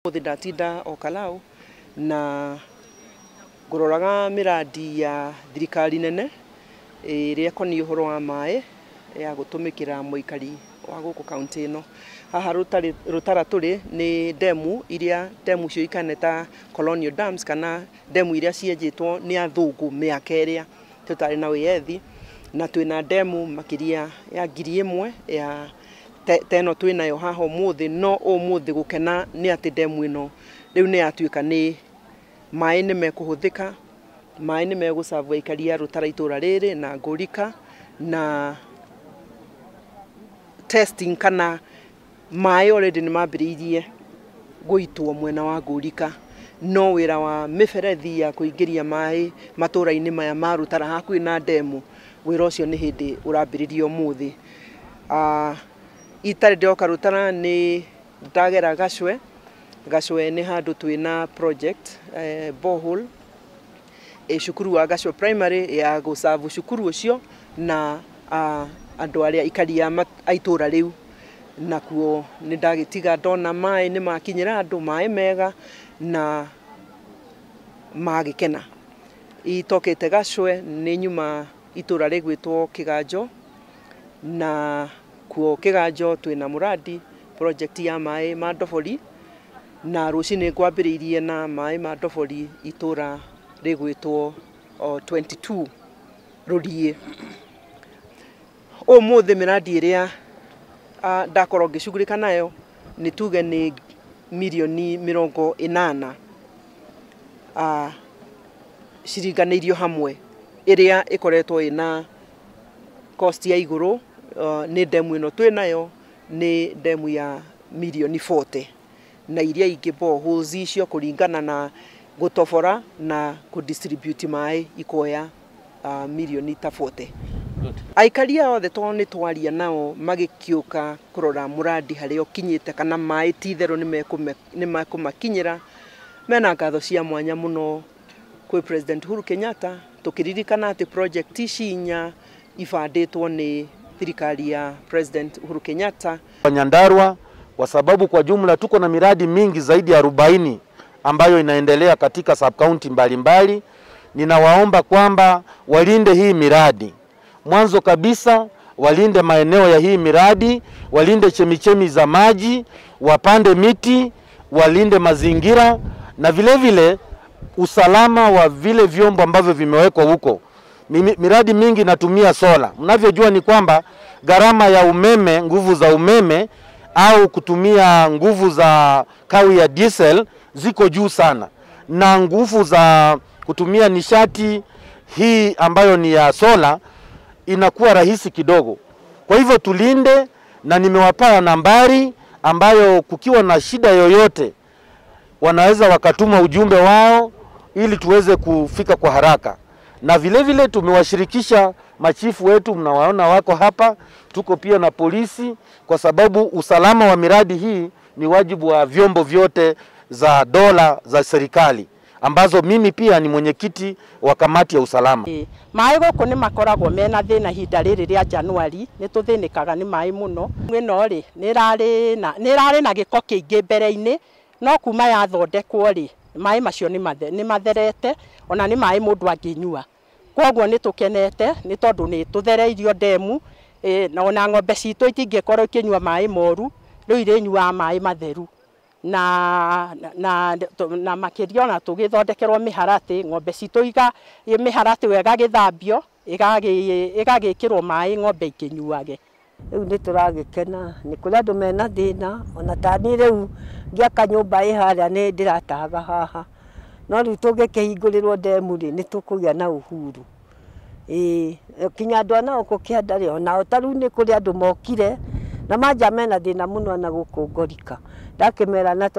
Ũmũthĩ ndatinda o Kalau na ngũroraga mĩradi ya thirikari nene ĩrĩa ĩkoniĩ ũhoro wa maĩ ya gũtũmĩkĩra mũikari wa gũkũ kaunti ĩno. Haha rũtara tũrĩ nĩ ndemu iria ndemu ciũĩkaine ta colonial dams kana ndemu iria cienjĩtwo nĩ athũngũ mĩaka ĩrĩa tũtarĩ na wĩyathi, na twĩna ndemu makĩria ya 1000 ya ta ĩno twĩnayo haha ũmũthĩ. No ũmũthĩ gũkena nĩ atĩ ndemu ĩno rĩu nĩ yatuĩka nĩ maĩ nĩ mekũhũthĩka, maĩ nĩ megũcabwo aikari a rũtara itũra rĩrĩ na Ngũrika, na testing kana maĩ already nĩ mambĩrĩirie gũitwo mwena wa Ngũrika, no wĩra wa mĩberethi ya kũingĩria maĩ matũra-inĩ maya ma rũtara hakuhĩ na ndemu, wĩra ũcio nĩ hĩndĩ ũrambĩrĩria ũmũthĩ. Itarĩ ndĩroka rũtara nĩ ndagera Gacwe. Gacwe nĩ handũ twĩna project borehole cukuru wa Gacwe Primary ya gũcabu cukuru ũcio na andũ arĩa aikari a itũra rĩu, nakuo nĩ ndagĩtiga ndona maĩ nĩ makinyĩra andũ, maĩ mega na magĩkena. Itokĩte Gacwe nĩ nyuma itũra rĩgwĩtwo Kĩganjo, na kuo Kĩganjo twĩna mũradi project ya maĩ ma ndobori, na rũcinĩ ngwambĩrĩirie na maĩ ma ndobori itũra rĩgwĩtwo 22 Rũriĩ. Ũmũthĩ mĩradi ĩrĩa ndakorwo ngĩcugurĩka nayo nĩ tuge nĩ mirioni 80 ciringanĩirio hamwe, ĩrĩa ĩkoretwo ĩna cost ya igũrũ. Nĩ ndemu ĩno twĩnayo nĩ ndemu ya mirioni 40, na iria ingĩ boreholes icio kũringana na gũtobora na kũdistribute maĩ ikoya mirioni ta 40. Aikari aya othe tondũ nĩ twaria nao magĩkĩũka kũrora mũradi harĩa ũkinyĩte kana maĩ ti itherũ nĩ mekũmakinyĩra, mena ngatho cia mwanya mũno kwĩ President Uhuru Kenyatta, tũkĩririkana atĩ project ici inya ibandĩtwo nĩ thirikari ya President Uhuru Kenyatta. Nyandarua, kwa sababu kwa jumla tuko na miradi mingi zaidi ya 40 ambayo inaendelea katika sub-county mbalimbali. Ninawaomba kwamba walinde hii miradi. Mwanzo kabisa walinde maeneo ya hii miradi, walinde chemichemi za maji, wapande miti, walinde mazingira na vile vile usalama wa vile vyombo ambavyo vimewekwa huko. Miradi mingi inatumia sola. Mnavyojua ni kwamba gharama ya umeme, nguvu za umeme au kutumia nguvu za kawi ya diesel ziko juu sana, na nguvu za kutumia nishati hii ambayo ni ya sola inakuwa rahisi kidogo. Kwa hivyo tulinde, na nimewapa nambari ambayo kukiwa na shida yoyote wanaweza wakatuma ujumbe wao ili tuweze kufika kwa haraka. Na vile vile tumewashirikisha machifu wetu, mnawaona wako hapa, tuko pia na polisi, kwa sababu usalama wa miradi hii ni wajibu wa vyombo vyote za dola za serikali, ambazo mimi pia ni mwenyekiti wa kamati ya usalama. Maĩ gũkũ nĩ makoragwo mena thĩna ihinda rĩrĩ rĩa Januari, nĩ tũthĩnĩkaga nĩ maĩ mũno. Ĩno rĩ nĩ ĩrarĩ na gĩko kĩingĩ mbere-inĩ, no kuma yathondekwo rĩ maĩ macio nĩ matherete, ona nĩ maĩ mũndũ angĩnyua. Kwoguo nĩ tũkenete nĩ tondũ nĩ tũthereirio ndemu, na ona ng'ombe citũ itingĩkorwo ikĩnyua maĩ moru, rĩu irĩnyuaga maĩ matheru. Na makĩria ona tũgĩthondekerwo mĩharatĩ, ng'ombe citũ mĩharatĩ ĩyo ĩgagĩthambio, ĩgagĩkĩrwo maĩ ng'ombe ikĩnyuage. Rĩu nĩ tũragĩkena, nĩ kũrĩ andũ mena thĩna, ona ta niĩ rĩu ngĩaka nyũmba ĩ harĩa nĩ ndĩratahaga haha, no rĩu tũngĩkĩhingũrĩrwo ndemu rĩ nĩ tũkũgĩa na uhuru. Kinya andũ a na gũkũ kĩanda rĩ, onao ta rĩu nĩ kũrĩ andũ mokire na manja mena thĩna mũno na gũkũ Ngorika, ndakĩmera na